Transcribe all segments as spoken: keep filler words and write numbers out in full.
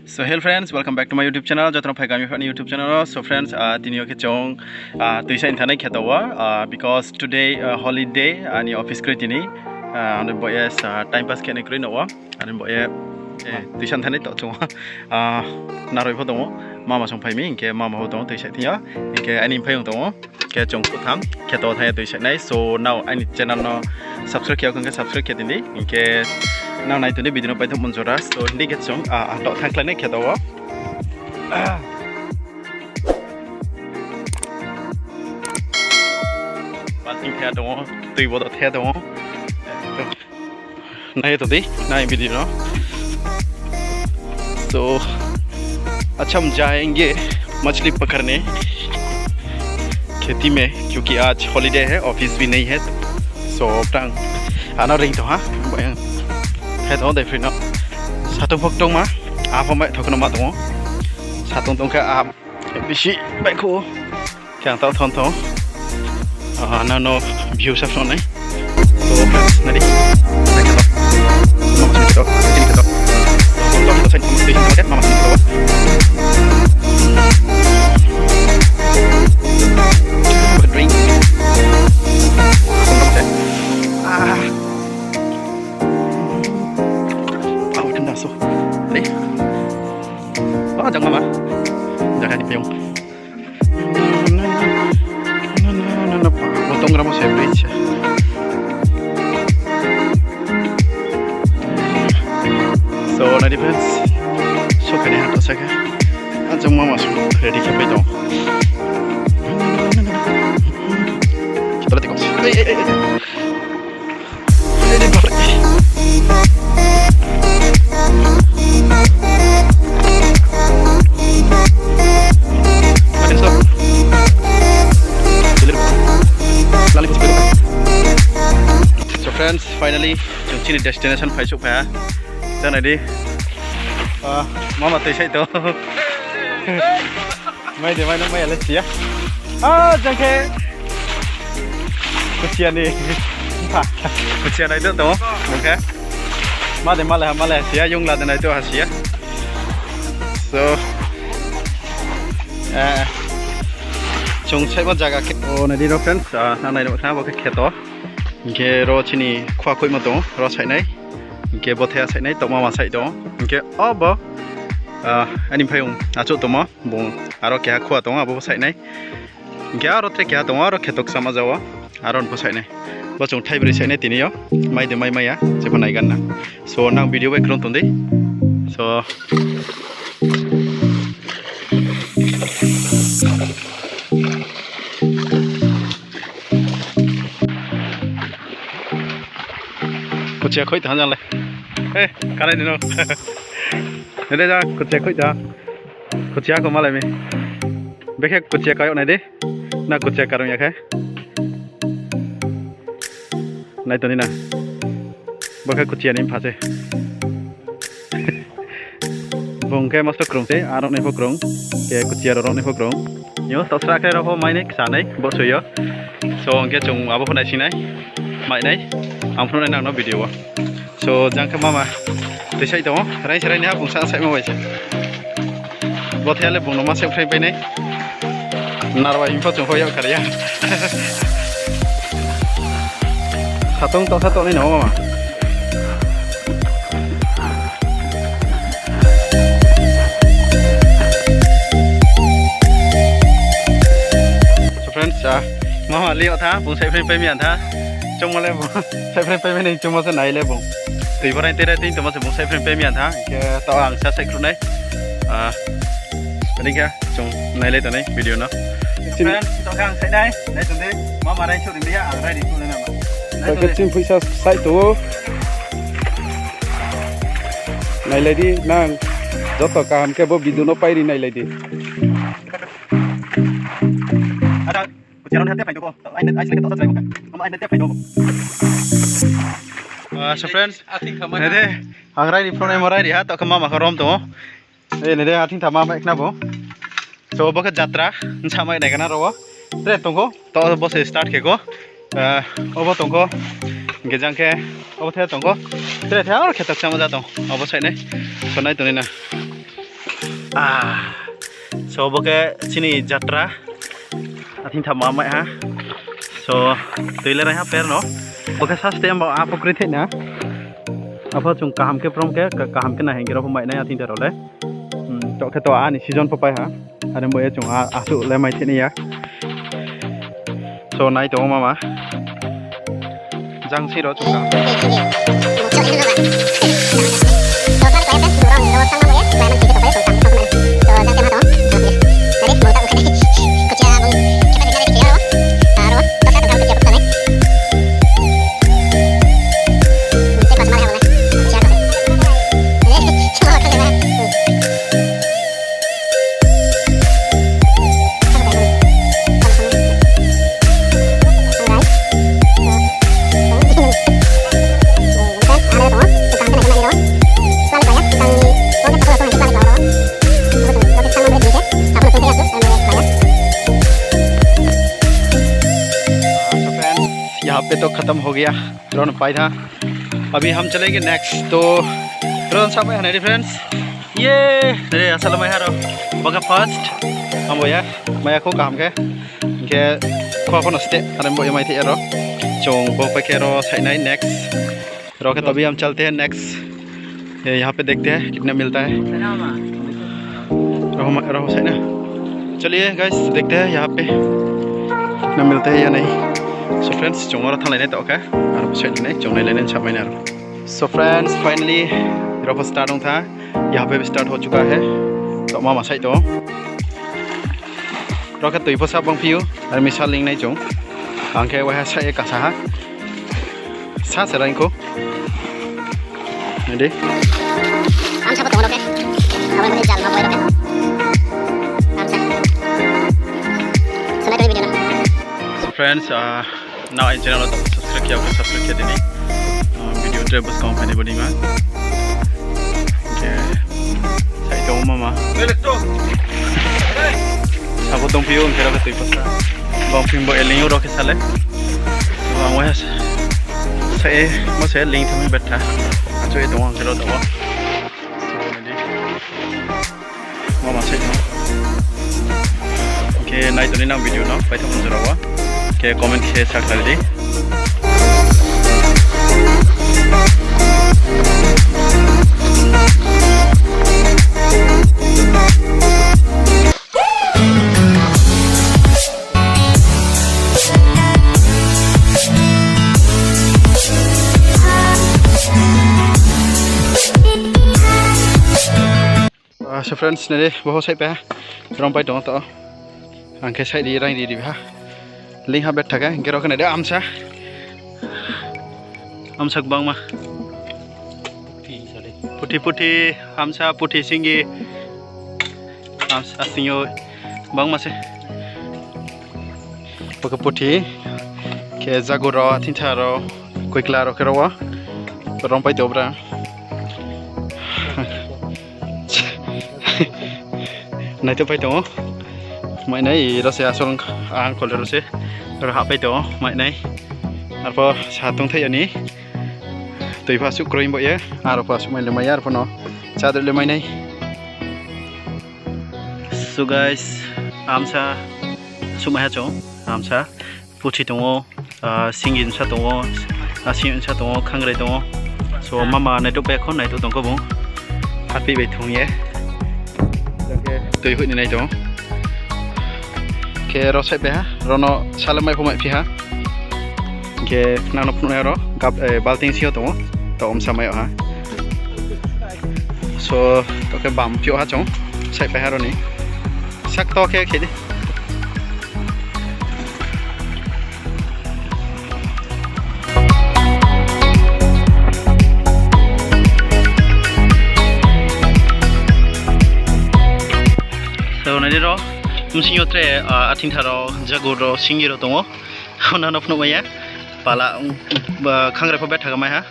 So hello friends, welcome back to my YouTube channel. Joto no phaikha mi ani YouTube channel wo. So friends, ah, tini yo khe chung, ah, tuisa ni thanngnai kheto wo, ah, because today, ah, holiday, ani office kroi tini, ah, ani bo ye sa time pass khe nai kroi no wo, ani bo ye, eh, tuisa ni thanngnai to chung, ah, naroi pho tong ou, mama song phai mi, hing khe mama pho tong ou tuisa thing yo, hing khe ani mphaiyong tong ou. Khe chung kutham kheto thang ye tuisa nai. So nrao aini channel no subscribe khe ya khe subscribe khe tini. Hing khe nrao nai tong di video no paithoh mon jora. So hindi khe chung, ah, ang to thang khlai nai kheto wo. Balting thai tong ou, tui bo to thai tong ou. Nai to di, nai video no. So, अच्छा हम जाएंगे मछली पकड़ने खेती में, क्योंकि आज हॉलीडे है, ऑफिस भी नहीं है। So, tang, ano ring to ha, bayang. He to, dai free no. Satung phok tong ma, apo mai thok no ma tong ou. Satung tong khe, a, bisi bai kho. Khe ang tao thon thon. Ah, nrao no view sa phnuh nai. So, friends, nai di. Nai khe to. Mama sini khe to. Sini khe to. Mama sini khe to. Mama sini khe to. Drink. Ah. Ah, thanda so. Nai di. Oh, jang mama. Jang ni payung. Bo tongramo se bridge se. So, nai di friends. So, kani ha to sa khe. Ang jang mama so ready khe pai tong. Kita lagi kos. Eh, eh, eh, eh. So friends, finally, chung chini destination phai souhphai ha. Jang nai di. Ah, mama tui sai to. Mai de mai no mai ya le si ya. Ah, jang khe. Kuchia ni. Kuchia nai to tong. Bung khe. Ma de ma le ha, ma le ha si ya, yung la de nai to ha si ya. So, eh, chung saimo zaga khe, o, nai di ro friends, ah, nang nai no khna bo khe kheto. Hing khe ro chini khua khoimo tong, ro sainai. Hing khe bo thaiha sainai, tokma ma sai tong. Hing khe o bo, ah, ani mphaiyong achouh tongmo, bung aro keha khua tong, abo bo sainai. Hing khe aro tre keha tong, aro kheto kchama jao, aro ni pho sainai. Bo chung thaibroi sainai tini yo, mai de mai mai ya, jepho nai gan na. So, nang video bai krung tong di. So, kuchia khoi tong jang le. Eh, kanai ni no. Nede ja kuchia khoi tong. Kuchia ko malai mi. Bekhe kuchia kayo nai di. Na kuchia karung ya khe. Nai tong di na. Bo khe kuchia ni mpha se. Bung khe mosto krung se, arok nai pho krung. Khe kuchia rao rok nai pho krung. Yo, tosra khe rao pho mai nai, ksa nai, bo soi yo. So, hing khe chung abo pho naising nai, mai nai. Ang phnuh nai nang no video wo. So, jang khe mama tui sai tong ou, raing se raing nai ha, bung sa saimo bai se. Bo thaiha le bung no ma se phraing pai nai. Narwai hing pho chung pho yag kar ya. Satung toh sa toh nai no mama. So friends, ah, mama le yag tha, bung saiphreng pai mi ya tha. Chungmo le bung saiphreng pai mi nai chungmo se nai le bung. Tui boraing tera tui tongmo se bung saiphreng pai mi ya tha. Khe taoh ang sa saikhrunai. Ah, ani khe chung nailai tongnai video no. Friends, taoh khe ang sainai, nai tong di, mama raing souh ri ya, ang raini phnuh nai nama. Nai tong di. Chini phaisa sai tong ou. Nailai di nang, joto kaham khe bo video no pairi nailai di. Ada, kuchia rao ni hate phai tong ou. Ai, ai, ai, tong ou. Ah, so friends, nai di, ang raini phnuh naimo rairi ha, taoh khe mama khe rom tong ou. Eh, nai di, athing thama mai khna bo. So, bo khe jatra, nsa mai nai gana rao. Tre tong kho, to bo se start khe kho. Eh, obo tong kho. Hing khe jang khe, obo the tong kho. Tre the aro kheto kchama ja tong. Obo sainai. So, nai tong di na. Ah. So, bo khe chini jatra. Athing tha ma mai ha. So, tui le rai ha per no. Bo khe saste amba a pukri thai na. Apho chung kaham khe prom khe, ka-, kaham khe na hing khe ro pho mai nai athing tha ro le. Hmm, to khe to ani season pho pai ha. Are bo ye chung a, asuh le mai thai nai ya. So, nai tong mama. Jang si ro chung ka. So friends, यहाँ पे तो खत्म हो गया। Ron pai tha. अभी हम चलेंगे next. To ron sa mai ha nai di friends. Ye, nai di asal mai ha ro. Bo khe first. Amo ya, mai ya kho kaham khe. Khe kho kho no ste, are bo ye mai thai ya ro. Chung bo pai khe ro sai nai next. Ro khe to abhi hum chalte hain next. ये यहाँ पे देखते हैं कितना मिलता है। Ro ma-, ro sai na. चलिए guys, देखते हैं यहाँ पे कितना मिलता है या नहीं। So friends, chung oro thanglai nai to khe. Aro sai nai, chung nai lai nai sa mai na ro. So friends, finally, ro pho start ong tha. यहाँ पे भी start हो चुका है। To mama sai to. Ro khe tui pho sa bang phiu, ar mi sa ling nai chung. Ang khe waiha sa ye kasa ha. Sa se raing kho. Nai di. Amsa pho tong ro khe. Abo ni jal ma bai ro khe. Amsa. Sunai to video na. So friends, ah, nrao aini channel no subscribe khe ya khe subscribe khe di ni. Ah, video tre buskang phainai bo ni ma. Khe sai tong mama. Sabo tong phiu, ang khe ro khe tui pho sa. Bang phim bo eling ro khe sa le. Ang waiha sa ye, mo se ling thang betha. Achu ye tong ang khe ro tong o. Mama sai no. Khe nai toni nang video no, paithak jora wo. Khe comment khe sakhlai di. Ah, so friends, nai di, bo sai pa. Ron pai tong to. Ang khe sai di, raing di di ha. Ling ha betha khe, hing khe ro khe nai di amsa. Amsa gbangma. Puthi, puthi, amsa, puthi, singi. Amsa, singi, gbangma se. Bo khe puthi, khe jagur ro, thingtha ro, koikla ro khe ro wo. Ron pai tong bra. Nai to pai tong o. Mai nai, ro se asol ang kole ro se. Ro hahpai tong o, mai nai. Arpho sa tongthai ya ni. Tui pho asuh kroi bo ye. Aro pho asuh mai le mai ya, arpho no. Chá dei le mai nai. So guys, amsa sumai ha chung, amsa puthi tong o, ah, singi bsa tong o, ah, singi bsa tong o, khangrai tong o. So mama nai to pai kho, nai to tong kho bung. Happy bai thung ye. Tui hoih ni nai tong o. Khe ro sai pai ha, ro no sale mai pho mai phi ha. Khe nang no phnuh nai ro, gap, eh, balting si yo tong o, to omsa mai yo ha. So, to khe bam phi yo ha chung, sai pai ha ro ni. Sak to khe khe di. So, nai di ro, bsing yo tre, ah, athingtha ro, jagur ro, singi ro tong o. Nang no phnuh mai ya. Pala, um, ba, khangrai pho betha khe mai ha.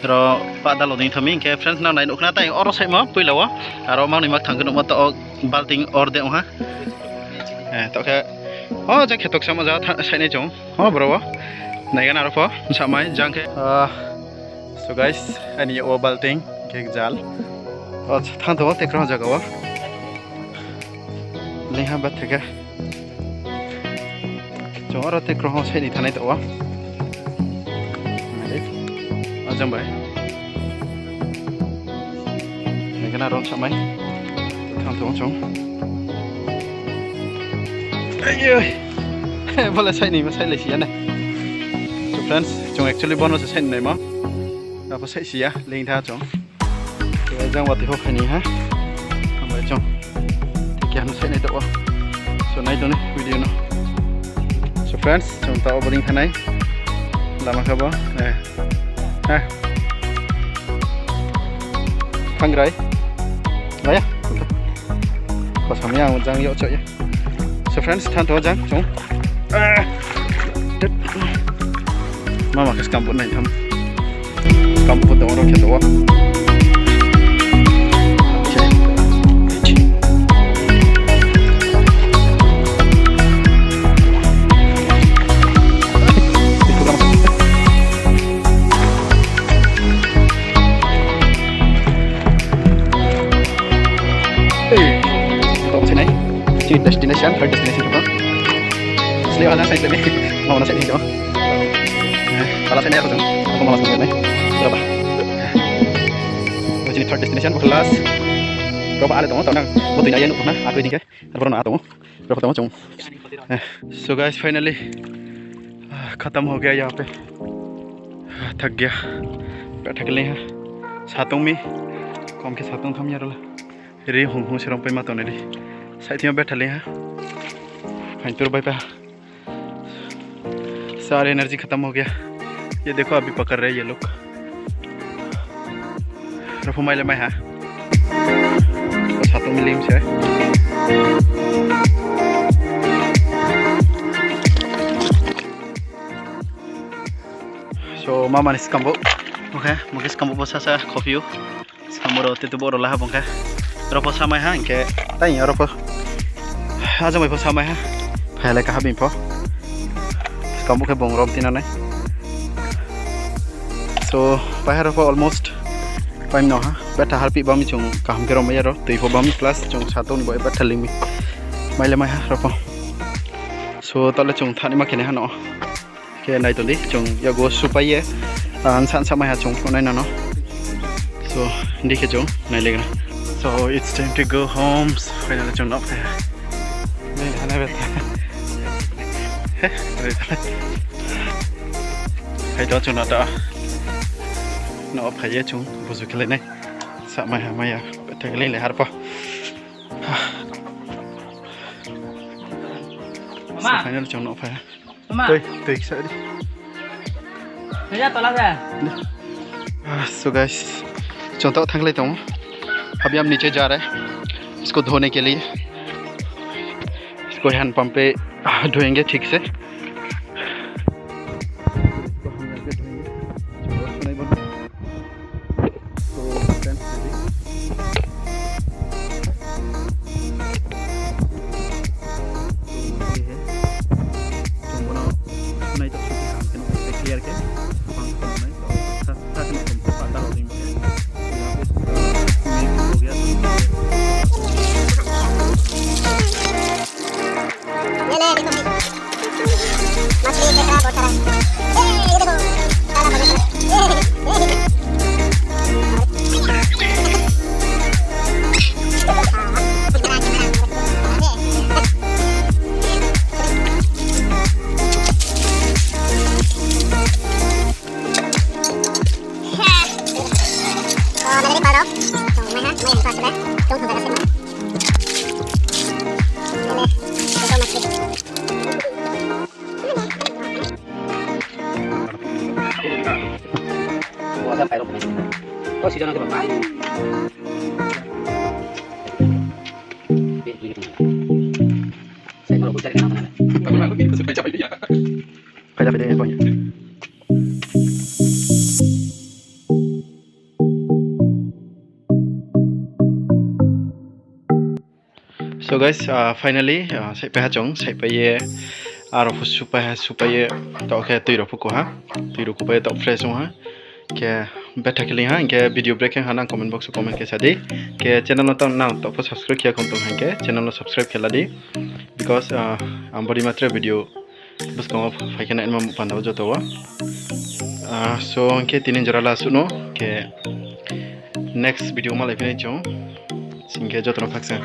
Ro pa dalo ding thami, hing khe friends nang nai nuh khna tai oro saimo poila wo. Aro mang ni mak thang khe nuhmo to o balting or de ong ha. Eh, to khe, o je khetok samo ja tha-, sai nai chung. O bro wo. Nai gana aro pho, bsa mai, jang khe. Ah, so guys, ani o balting, khe jal. O thang to o, tekro jaga wo. Ni ha ba theke. Chung aro tei krong side ni thanai tong ou. Ajang bai. Nai gana ron samai. Thang tong chung. Ayoi. Bole side ni ma side lai si ya ne. So friends, chung actually bono se side naimo. Abo side si ya, ling tha chung. Jang watoi pho phai ni ha. Hambai chung. Tei khe hano side nai tong ou. So nai tong ni video no. So friends, chung ta obo ling thanai. Lama kha bo. Eh. Ha. Thangrai. Laya. Kosam ya, jang yo chok ya. So friends, thanng tong jang chung. Ah. Mama khe skam bo nai tham. Skam bo tong ro khe tong ou. Hey, tong sinai. Chini destination, third destination khe tong. Sini wala side ni, mama na side ni tong. Wala side ni ako tong. Ako mama side ni. Berapa? Chini third destination, last. Berapa ale tong, tong nang. Bo tui na ye nuk na, aku ini ke. Aro no atong. Aro tong chung. Eh, so guys, finally, ah, khatam ho gaya yahan pe. Ah, thak gaya. Pet thak le ha. Satong mi. Kom khe satong tham ya ro la. Ri hung hung se rong pai ma tong nai di. Side thing yo betha le ha. Phaing tur bai pa. सारे एनर्जी खत्म हो गया। ये देखो, अभी पकड़ रहे ये लोग। Aro pho mai le mai ha. Satong mi lim se. So, mama ni skam bo. Okay, mama ni skam bo sasa coffee yo. Skam bo ro, tei tu bo ro laha bung khe. Aro pho samai ha, hing khe. Tai aro pho. Ajang bai pho samai ha. Phai le kaha bini pho. Skam bo khe bung rom tina nai. So, pai ha aro pho almost. Pai no ha. Betha harpi bami chung kaham khe rom ya ro. Tui pho bami plus chung satong ni bo betha ling mi. Mai le mai ha aro pho. So, tale chung thani ma khe nai ha no. Khe nai tong di, chung yago supai ye, ah, nsa nsa mai ha chung phnuh nai nang no. So, di khe chung nai le gana. So, it's time to go home. Finally chung nouh phai ha. Ni hana beta. Hai to chung nouh ta. Nouh phai ye chung buzu khe le nai. Sa mai ha mai ya, beta khe le le har pa. So, finally chung nouh phai ha. Tui, tui kisa di. Ah, so guys, chung to thanglai tong. अभी हम नीचे जा रहे हैं इसको धोने के लिए। इसको हैंड पंप पे, ah, धोएंगे ठीक से। इसको हम यहाँ पे धोएंगे। चलो, सुनाई बोल। तो फ्रेंड्स, ये भी। तो ये है। तो बना, सुनाई तो छुट्टी काम के ना, clear के। Bang ko nai, to sa, sa kini kom ko panda lo ring ke. Yahan pe, uh, mix ho gaya, to ये ले, देखो, मछली कितना बहुत सारा है। ए, ये देखो, काला मछली। ए, ए, ए। So guys, uh, finally, uh, saihpai ha chung, saihpai ye, aro pho supai ha, supai ye, to khe tui rao pho ku ha, tui rao kupai ye to fresh ong ha, khe Betha khe ling ha, hing khe video break khe ha nang comment box wo comment khe sa di. Khe channel no tang nang taoh pho subscribe khe ya khong tong hing khe channel no subscribe khe la di. Because, ah, ang body matre video buskang wo phai khe nai ma panda wo joto wo. Ah, so hing khe tini jora la suh no khe next video malai phi nai chung. Sing khe joto no khaksa.